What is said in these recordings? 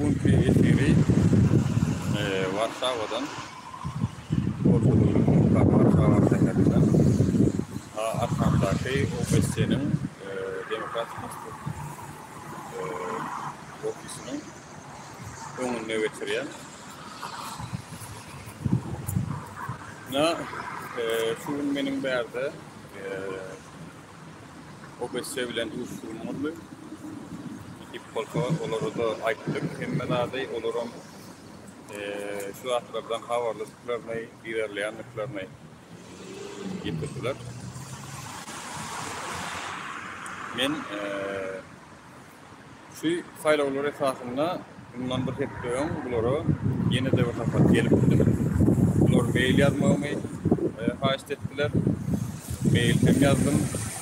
günki efiri Warşawadan, Polşa döwletiniň Warşawa şäherinden arkamdaky OBSE-niň Demokratik institut ofisiniň öňünde geçirýän. Ynha, şu gün meniň bärde OBSE bilen duşuşygym boldy. Nesip bolsa olara-da aýtdyk hemme zady. Olaram şu zatlardan habarlydyklaryny, yzarlaýandyklaryny ýetirdiler. Men Şu saýlawlar esasynda mundan bir hepde öň bulara ýene-de bir sapar gelipdim. Bular mail ýazmagymy haýyşt etdiler. Mail hem ýazdym.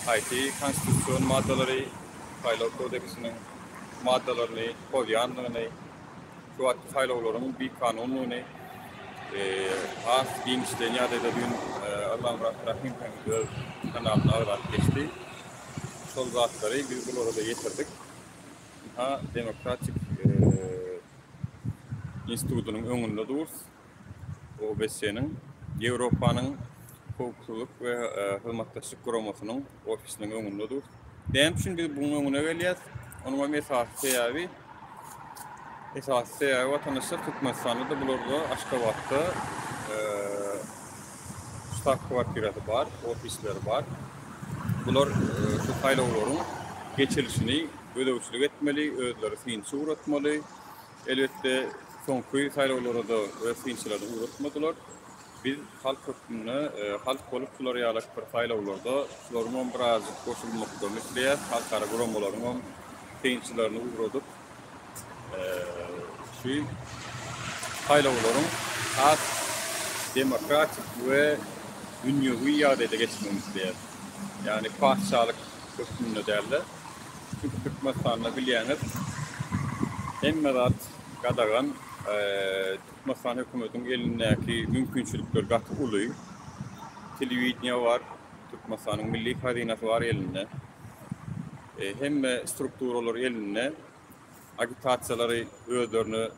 Haýsy konstitusion maddalary, saýlaw kodeksiniň maddalaryny pozýandygyny, şu wagtky saýlawlaryň bikanundygyny has giňişleýin ýagdaýda düýn Allamyrat Rahym hem öz kanalynda agzap geçdi. Şol zatlary biz bulara-da ýetirdik. Ynha, Demokratik institutynyň öňünde durus. OBSE-niň, Ýewropanyň Howpsuzlyk we Hyzmatdaşlyk Guramasynyň ofisiniň öňünde durus. Näme üçin biz buň öňüne gelýäs? Onuň hem esasy sebäbi, esasy sebäbi watandaşlar Türkmenistanda-da bularda Aşgabatda ştab kwartirasy bar, ofisleri bar. Bular şu saýlawlaryň geçirilişini gözegçilik etmeli, özleri synçy ugratmaly. Elbetde, soňky saýlawlara-da öz synçylaryny ugratmadylar. Biz halk hökmünde, halk bolup şular ýalak bir saýlawlarda şularyňam birazjyk goşulmaklaryny isleýäs, halkara guramalaryňam synçylaryny ugradyp, Şu saýlawlaryň has demokratik we dünýewi ýagdaýda geçmegini isleýäris. Ýagny patyşalyk hökmünde däl-de. Çünki Türkmenistanda bilýäňiz, hemme zat gadagan. Türkmenistan hökümetiniň elindäki mümkinçilikler gaty uly. Telewideniýe bar, Türkmenistanyň milli hazynasy bar elinde. Hemme strukturalar elinde. Agitasiýalary özlerine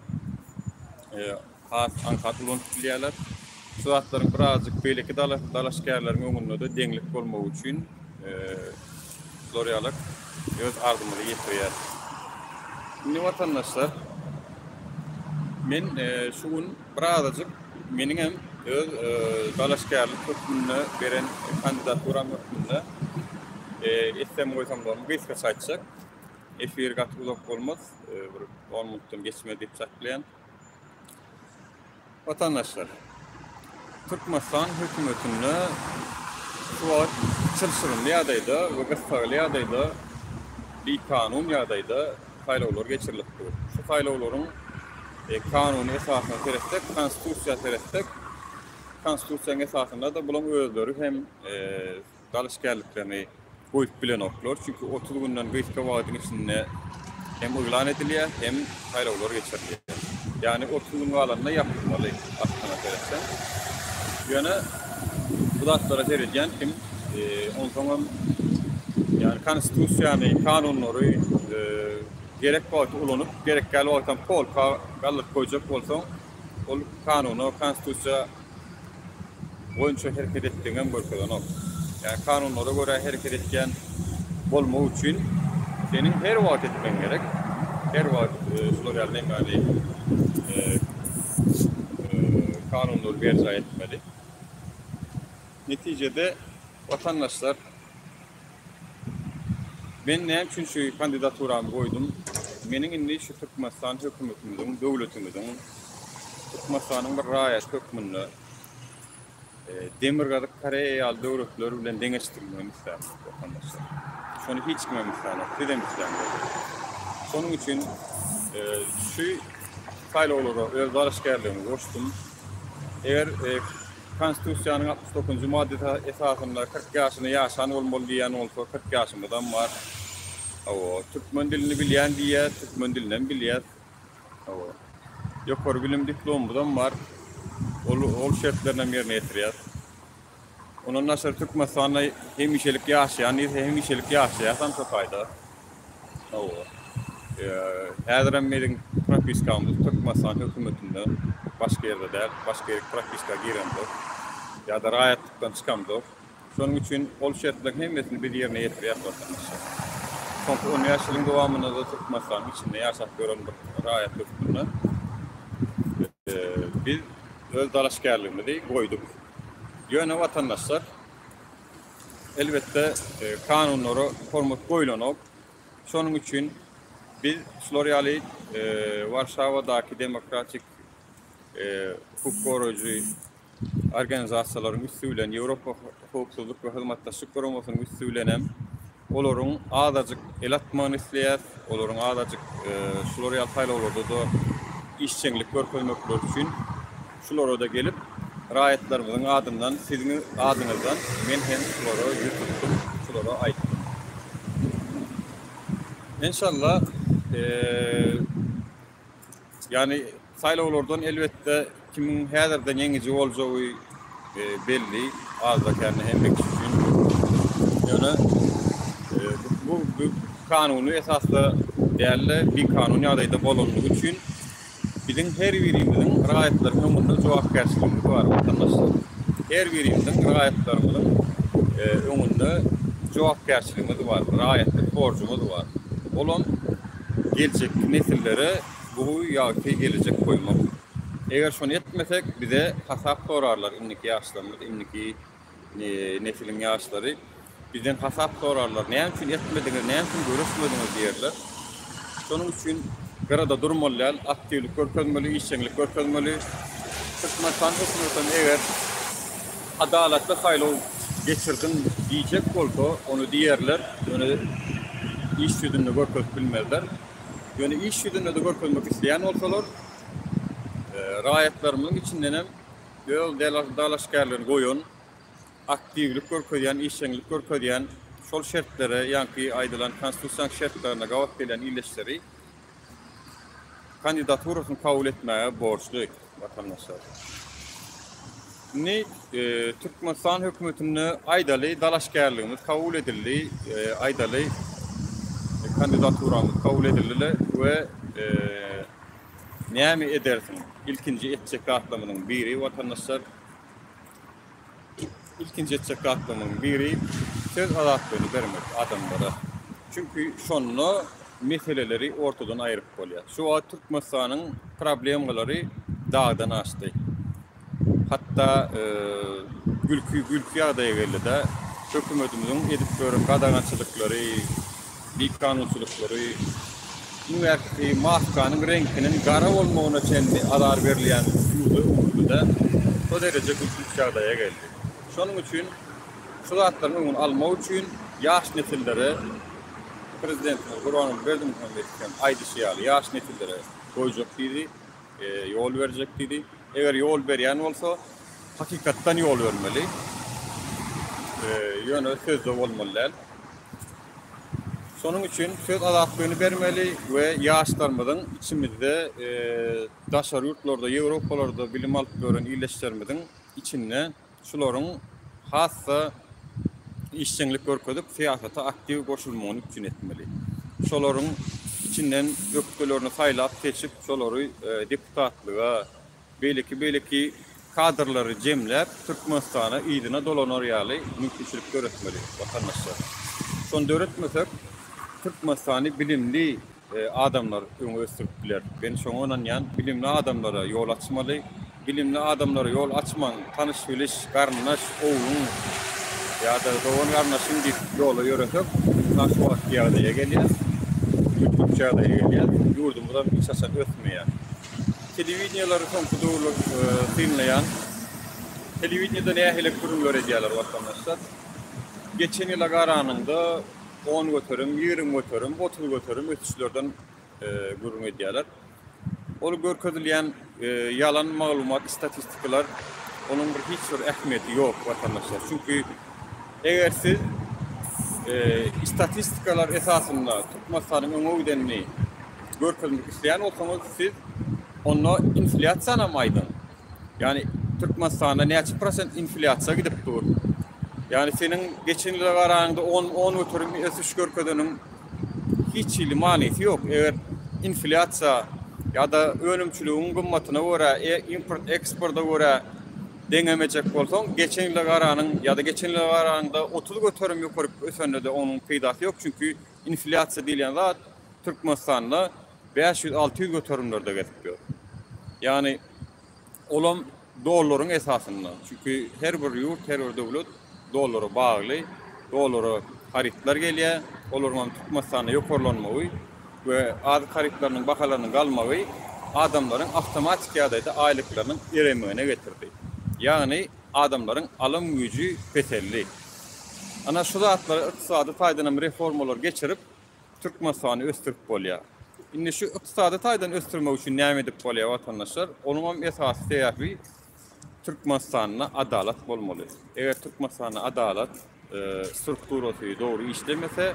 has aňsat ulanyp bilýärler. Şu zatlaryň birazjyk beýleki dalaşgärleriň öňünde-de deňlik bolmagy üçin şular ýalak öz arzymyzy ýetirýäris. Indi watandaşlar, men şu gün birazajyk meniňem öz dalaşgärlik hökmünde beren kandidaturam hökmünde etsem goýsamlarymy gysgaça aýtjak. Efir gaty uzak bolmaz, bir on minutdan geçmez diýip çaklaýan. Watandaşlar, Türkmenistan hökümetinde şu wagt çylşyrymly ýagdaýda we gyssagly ýagdaýda, bikanun ýagdaýda saýlawlar geçirilip dur. Şu saýlawlaryň kanuny esasyna seretsek, konstitusiýa seretsek, konstitusiýanyň esasynda-da bularyň özleri hem dalaşgärliklerini goýup bilenoklar. Çünki 30 günden gysga wagtyň içinde hem yglan edilýär, hem saýlawlar geçirilýär. Ýagny 30 gün galanda ýapylmaly aslyna seretseň. Ýöne bu zatlara seredýän kim? Onsoňam ýagny konstitusiýany, kanunlary gerek wagty ulanyp, gerek däl wagtam polka galdyryp goýjak bolsaň, ol kanuna, konstitusiýa boýunça hereket etdigiňem görkezenok. Ýagny kanunlara görä hereket etýän bolmak üçin seniň her wagt etmegiň gerek. Her wagt şular ýaly nemäni kanunlary berjaý etmeli. Netijede watandaşlar Men näme üçin şu kandidaturamy goýdum? Meniň indi şu Türkmenistan hökümetimiziň, döwletimiziň, Türkmenistanyň bir raýaty hökmünde Demirgazyk Koreýa ýaly döwletler bilen deňeşdirilmegini islämok, watandaşlar. Şony hiç kimem islänok, sizem isläňzok. Şonuň üçin şu saýlawlara öz dalaşgärligimi goşdum. Eger Konstitusiýanyň 69-njy maddasy esasynda 40 ýaşyny ýaşan bolmaly diýýän bolsa, 40 ýaşymyzam bar. Hawa, türkmen dilini bilýän diýýäs, türkmen dilinem bilýäs. Hawa. Ýokary bilim diplomymyzam bar. Ol ol şertlerinem ýerine ýetirýäs. Ondan daşary Türkmenistanda hemişelik ýaşaýan diýse, hemişelik ýaşaýasam şo taýda. Hawa. Häzirem meniň propiskamyz Türkmenistan hökümetinde, başga ýerde däl, başga ýerik propiska giremzok ýa-da raýatlykdan çykamzok. Şonuň üçin ol şertleriň hemmesini biz ýerine ýetirýäris watandaşlar. Soňky 15 ýylyň dowamynda-da Türkmenistanyň içinde ýaşap ýören bir raýat hökmünde biz öz dalaşgärligimizi goýduk. Ýöne watandaşlar, elbetde kanunlara hormat goýlanok. Şonuň üçin biz şular ýaly Warşawadaky demokratik hukuk goraýjy organizasiýalaryň üsti bilen, Ýewropa Howpsuzlyk we Hyzmatdaşlyk Guramasynyň üsti bilen hem olaryň azajyk el atmagyny isleýäris, olaryň azajyk şular ýaly saýlawlarda-da işjeňlik görkezmekleri üçin şulara-da gelip, raýatlarymyzyň adyndan, siziň adyňyzdan men hem şulara ýüz tutdum, şulara aýtdym. Enşalla, Ýagny saýlawlardan elbetde kimiň häzirden ýeňiji boljagy belli, azda-kände hemme kişi üçin. Ýöne bu kanuny esasda däl-de, bikanun ýagdaýda bolanlygy üçin biziň her birimiziň raýatlaryň öňünde jogapkärçiligimiz bar, watandaşlar. Her birimiziň raýatlarymyzyň öňünde jogapkärçiligimiz bar, raýatlyk borjumyz bar. Olam geljekki nesillere gowy ýagty gelejek goýmak. Eger şony etmesek, bize hasap sorarlar indiki ýaşlarymyz, indiki nesiliň ýaşlary bizden hasap sorarlar. Näme üçin etmediňiz, näme üçin göreşmediňiz diýerler. Şonuň üçin gyrada durmaly däl, aktiwlik görkezmeli, işjeňlik görkezmeli. Türkmenistan hökümetem eger Adalatly saýlaw geçirdim diýjek bolsa, ony diýerler, ýöne iş ýüzünde görkezip bilmezler. Ýöne iş ýüzünde-de görkezmek isleýän bolsalar, raýatlarymyzyň içindenem öz dalaşgärlerini goýan, aktiwlik görkezýän, işjeňlik görkezýän, şol şertlere, ýaňky aýdylan konstitusiýanyň şertlerine gabat gelýän ildeşleri kandidaturasyny kabul etmäge borçly watandaşlar. Indi e, Türkmenistan hökümetinde aýdaly dalaşgärligimiz kabul edildi, e, aýdaly e, kandidaturamyz kabul edildi we e, näme edersiň? Ilkinji etjek zatlarymyzyň biri watandaşlar Ilkinji etjek zatlarymyzyň biri söz azatlygyny bermek adamlara. Çünki şonda meseleleri ortadan aýryp bolýar. Şu wagt Türkmenistanyň problemalary dagdan aşdy. Hatda gülki gülki ýagdaýa geldi-de. Hökümetimiziň edip ýören gadagançylyklary, bikanunçylyklary, iň bärkisi maskanyň reňkiniň gara bolmagyna çenli azar berilýän ýurda öwrüldi-de, şo dereje gülkünç ýagdaýa geldi. Şonuň üçin şu zatlaryň öňüni almak üçin ýaş nesillere Prezidentimiz Gurbanguly Berdimuhamedow hem aýdyşy ýaly ýaş nesillere goýjak diýdi, ýol berjek diýdi. Eger ýol berýän bolsa, hakykatdan ýol bermeli. Ýöne sözde bolmaly däl. Şonuň üçin söz azatlygyny bermeli we ýaşlarymyzyň içimizde daşary ýurtlarda, Ýewropalarda bilim alyp ýören ildeşlerimiziň içinde şularyň has-da işjeňlik görkezip, syýasata aktiw goşulmagyny üpjün etmeli. Şolaryň içinden ökdelerini saýlap-seçip, şolary deputatlyga, beýleki-beýleki kadrlary jemläp, Türkmenistana yzyna dolanar ýaly mümkinçilik döretmeli, watandaşlar. Şony döretmesek, Türkmenistany bilimli adamlar öňe ösdürip biler. Men şoňa ynanýan, bilimli adamlara ýol açmaly. Bilimli adamlara ýol açmaň, tanyş-biliş, garyndaş, ogluň ýa-da dogan-garyndaşyň diýip ýola ýöresek, ynha şu wagtky ýagdaýa gelýäs. Gülkünç ýagdaýa gelýäs. Ýurdumyzam hiç haçan ösmeýär. Telewideniýeleri soňky döwürler synlaýan. Telewideniýede nähili gürrüňler edýärler watandaşlar. Geçen ýyla garanyňda 10%, 20%, 30% ösüşlerden gürrüň edýärler. Ol görkezilýän ýalan maglumat, statistikalar onuň bir hiç bir ähmiýeti ýok watandaşlar. Çünki eger siz statistikalar esasynda Türkmenistanyň öňe gidenini görkezmek isleýän bolsaňyz, siz onda inflýasiýanam aýdyň. Ýagny Türkmenistanda näçe prosent inflýasiýa gidip dur? Ýagny seniň geçen ýyla garanyňda 10 10 göterim ösüş görkezeniň hiç hili manysy ýok. Eger inflýasiýa ýa-da önümçiligiň gymmatyna görä, import-eksporta görä deňemejek bolsaň, geçen ýyla garanyň ýa-da geçen ýyla garanyňda 30% ýokaryk ösende-de onuň peýdasy ýok, çünki inflýasiýa diýilýän zat Türkmenistanda 500-600 göterimlerde gezip ýör. Ýagny olam dollaryň esasynda. Çünki her bir ýurt, her bir döwlet dollara bagly, dollara harytlar gelýär. Olaryň hem Türkmenistanda ýokarlanmagy we azyk harytlarynyň bahalarynyň galmagy adamlaryň awtomatik ýagdaýda aýlyklarynyň eremegine getirdi. Ýagny adamlaryň alym güýji peseldi. Ana şu zatlary ykdysady taýdan hem reformalar geçirip, Türkmenistany ösdürip bolýar. Indi şu ykdysady taýdan ösdürmek üçin näme edip bolýar watandaşlar? Onuň hem esasy sebäbi Türkmenistanda adalat bolmaly. Eger Türkmenistanda adalat strukturasy dogry işlemese,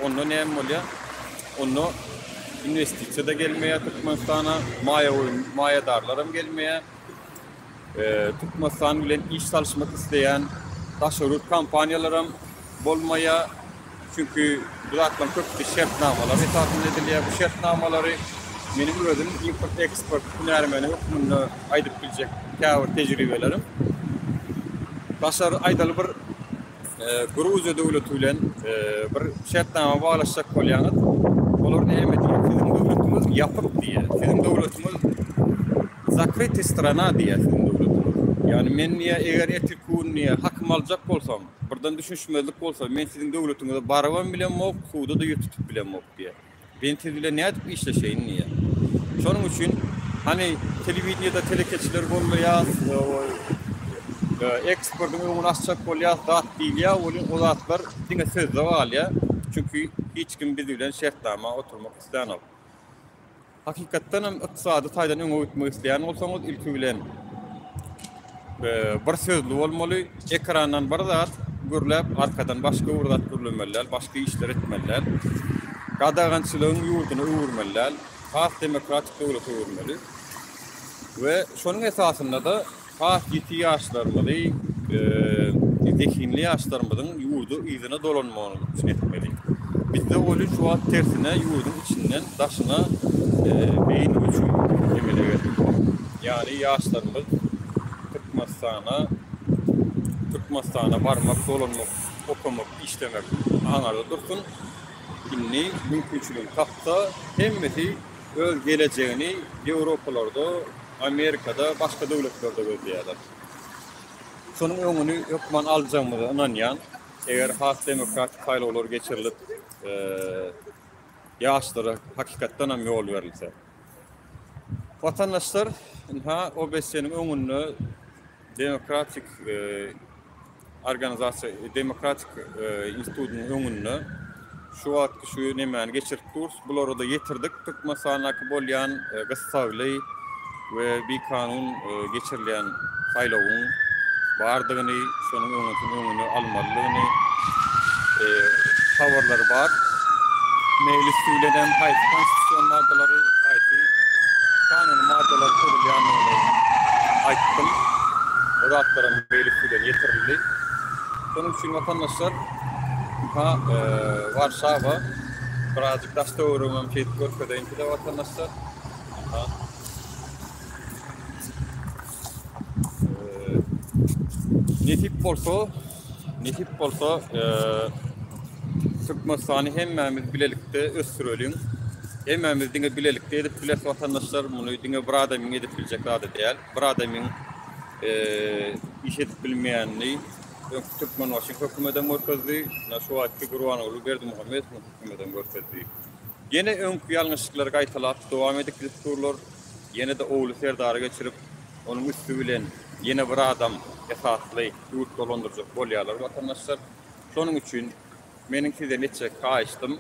onda näme bolýar? Onda inwestisiýa-da gelmeýär Türkmenistana, maýa goýum, maýadarlar hem gelmeýär. Türkmenistan bilen iş salyşmak isleýän daşary ýurt kompaniýalaram bolmaýar. Çünki bu zatlaryň köpüsi şertnamalar esasynda edilýär. Bu şertnamalary meniň özüm import-eksport hünärmeni hökmünde aýdyp biljek käbir tejribelerim. Daşary aýdaly bir Gruziýa döwleti bilen bir şertnama baglaşjak bolýaňyz. Olar näme diýýär? Siziň döwletiňiz ýapyk diýýär. Siziň döwletiňiz zakrytyý strana diýýär siziň döwletiňiz. Ýagny men diýýär, eger ertirki gün diýýär, hakym aljak bolsam, birden düşünişmezlik bolsa, men siziň döwletiňize barybam bilemok, suda-da ýüz tutup bilemok diýýär. Men siz bilen nädip işleşeýin diýýär. Şonuň üçin hany telewideniýede telekeçileri gollaýas, eksportyň öňüni açjak bolýas zat diýilýär, welin o zatlar diňe sözde galýar. Çünki hiç kim biz bilen şertnama oturmak islänok. Hakykatdan hem ykdysady taýdan öňe gitmek isleýän bolsaňyz, ilki bilen bir sözli bolmaly, ekrandan bir zat gürläp, arkadan başga bir zat gürlemeli däl, başga işler etmeli däl. Gadagançylygyň ýurduny öwürmeli däl, has demokratik döwlete öwürmeli. We şonuň esasynda-da Has ýiti ýaşlarymyzy, zehinli ýaşlarymyzyň ýurda yzyna dolanmagyny üpjün etmeli. Bizde welin şu wagt tersine ýurduň içinden daşyna beýin göçi emele geldi. Ýagny ýaşlarymyz Türkmenistana Türkmenistana barmak, dolanmak, okamak, işlemek aňarda dursun, indi mümkinçiligini tapsa hemmesi öz gelejegini Ýewropalarda, Amerikada, başga döwletlerde gözleýärler. Şonuň öňüni hökman aljagymyza ynanýan. Eger has demokratik saýlawlar geçirilip, ýaşlara hakykatdan hem ýol berilse. Watandaşlar, ynha OBSE-niň öňünde demokratik organizasiýa demokratik institutynyň öňünde şu wagtky şu nemäni geçirip durus. Bulara-da ýetirdik Türkmenistandaky bolýan gyssagly we bikanun geçirilýän saýlawyň bardygyny, şonuň öňüsini öňüni almalydygyny habarlary bar. Mail üsti bilen hem haýsy konstitusion maddalary, haýsy kanuny maddalary pozulýandygyny aýtdym. O zatlaram mail üsti bilen ýetirildi. Şonuň üçin watandaşlar, ynha Warşawa birazjyk daş-töweregimem şeýdip görkezeýin size watandaşlar. Ynha. Nesip bolsa, nesip bolsa, Türkmenistany hemmämiz bilelikde ösdüreliň. Hemmämiz diňe bilelikde edip bileris watandaşlar, muny diňe bir adamyň edip biljek zady däl. Bir adamyň iş edip bilmeýänini öňki Türkmenbaşyň hökümedem görkezdi, ine şu wagtky Gurbanguly Berdimuhamedowyň hökümedem görkezdi. Ýene öňki ýalňyşlyklary gaýtalap dowam edip gidip durlar. Ýene-de Ogly Serdary geçirip, onuň üsti bilen ýene bir adam esasly ýurt dolandyrjak bolýarlar watandaşlar. Şonuň üçin meniň sizden etjek haýyştym,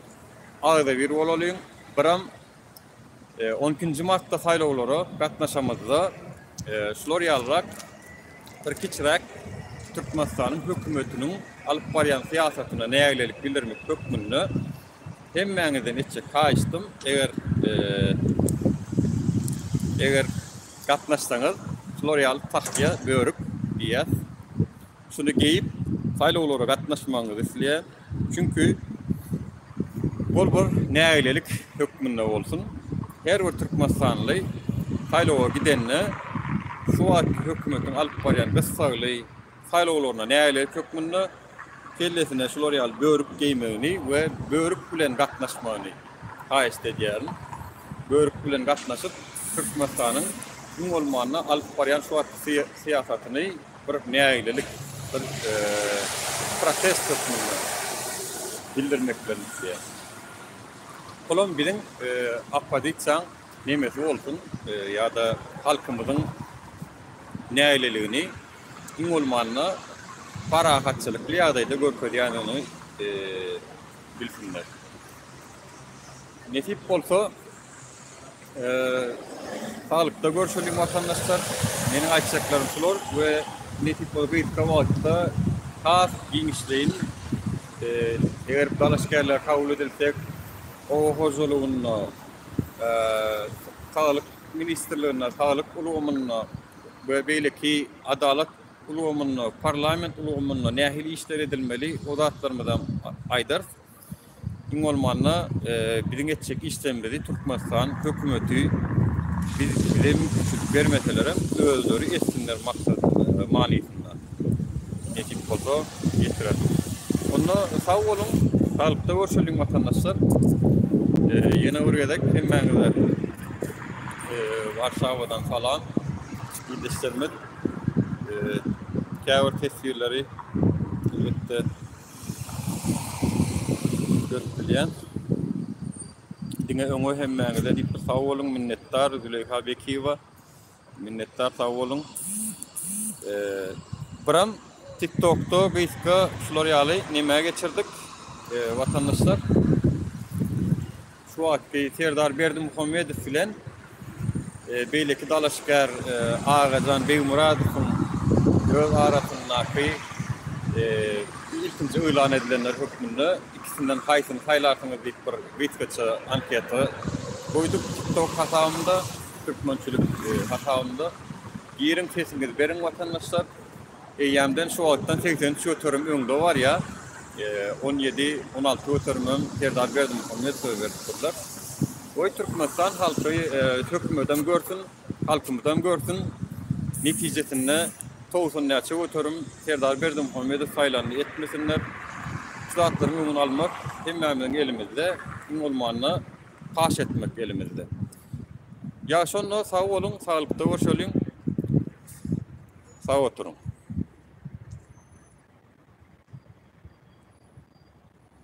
agzybir bolalyň, biram on ikinji martda saýlawlara gatnaşamyzda şular ýalyrak bir kiçiräk Türkmenistanyň hökümetiniň alyp barýan syýasatyna nägilelik bildirmek hökmünde Hemmäňizden etjek haýyştym, eger eger gatnaşsaňyz, şular ýaly tahýa, börük diýýäs. Şuny geýip saýlawlara gatnaşmagyňyzy isleýän. Çünki. Bol bir nägilelik hökmünde bolsun. Her bir türkmenistanly saýlawa gidende şu wagtky hökümetiň alyp barýan gyssagly saýlawlaryna nägilelik hökmünde kellesine şular ýaly börük geýmegini we börük bilen gatnaşmagyny haýyşt edýärin. Börük bilen gatnaşyp Türkmenistanyň iň bolmanda alyp barýan şu wagtky syýasatyny bir nägilelik, bir protest hökmünde bildirmeklerini isleýär. Olam biziň oppozisiýaň nemesi bolsun ýa-da halkymyzyň nägileligini iň bolmanda parahatçylykly ýagdaýda görkezýändigini bilsinler. Nesip bolsa Saglykda görşeliň watandaşlar. Meniň aýtjaklarym şular we nesip bolsa gysga wagtda has giňişleýin eger dalaşgärler kabul edilsek oba hojalygynda, saglyk ministrliginde, saglyk ulgamynda we beýleki adalat ulgamynda, parlament ulgamynda nähili işler edilmeli o zatlarymyzam aýdarys. Iň bolmanda biziň etjek işlerimizi Türkmenistan hökümeti biz bize mümkinçilik bermeselerem özleri etsinler maksadynda manysynda nesip bolsa ýetirer. Onda sag boluň saglykda görşeliň watandaşlar. Ýene bir gezek hemmäňize Warşawadan salam ildeşlerimiz. Käbir teswirleri elbetde Görüp bilýän. Diňe öňe hemmäňize diýip bir sag boluň minnetdar Züleýha Bekiýewa. Minnetdar sag boluň. Biram TikTokda gysga şular ýaly neme geçirdik. Watandaşlar. Şu wagtky Serdar Berdimuhamedow bilen beýleki dalaşgär Agajan Begmyradowyň öz arasyndaky ilkinji yglan edilenler hökmünde ikisinden haýsyny saýlarsyňyz diýip bir gysgaça anketa goýduk TikTok hasabymda, türkmençilik hasabymda. Giriň sesiňizi beriň watandaşlar. Eýýämden şu wagtdan 83 göterim öňde barýar. 17, 16 göterimem Serdar Berdimuhamedowa berip durlar. Goý Türkmenistan halky hökümetem görsün, halkymyzam görsün. Netijesinde 90 näçe göterim Serdar Berdimuhamedow saýlandy etmesinler. Şu zatlaryň öňüni almak hemmämiziň elimizde, iň bolmanda paş etmek elimizde. Ýa şonda sag boluň, saglykda görşeliň. Sag oturyň.